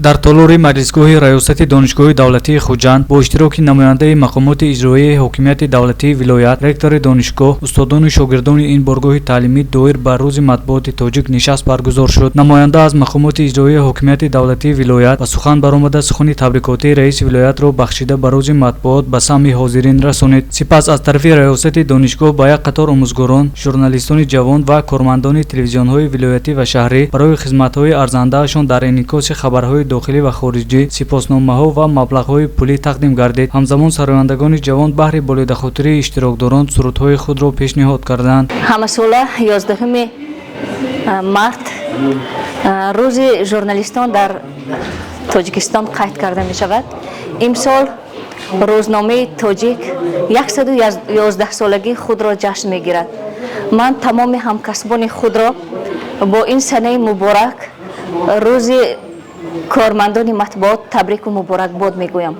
Дар толори маҷлисгоҳи раёсати Донишгоҳи давлатии Хуҷанд бо иштироки намояндаи мақомоти иҷроияи ҳокимияти давлатии вилоят, ректори донишгоҳ, устодону шогирдони ин боргоҳи таълимӣ доир ба Рӯзи матбуоти тоҷик нишаст баргузор шуд. Намоянда аз мақомоти иҷроияи ҳокимияти давлатии вилоят ба сухан баромада, сухани табрикотии раиси вилоятро бахшида ба Рӯзи матбуот ба самъи ҳозирин расонид. Сипас аз тарафи раёсати донишгоҳ ба як қатор омӯзгорон, журналистони ҷавон ва кормандони телевизионҳои вилоятӣ ва шаҳрӣ барои хизматҳои арзандаашон дар инъикоси хабарҳои дохилӣ ва хориҷӣ сипосномаҳо ва маблағҳои пулӣ тақдим гардид. Ҳамзамон сарояндагони ҷавон баҳри болидахотирии иштирокдорон сурудҳои худро пешниҳод карданд. Ҳамасола 11 март Рӯзи журналистон дар Тоҷикистон қайд карда мешавад. Имсол рӯзномаи «Тоҷик» 111 солагии худро ҷашн мегирад. Ман тамоми ҳамкасбони худро бо ин санаи муборак, Рӯзи кормандони матбуот, табрику муборакбод мегӯям.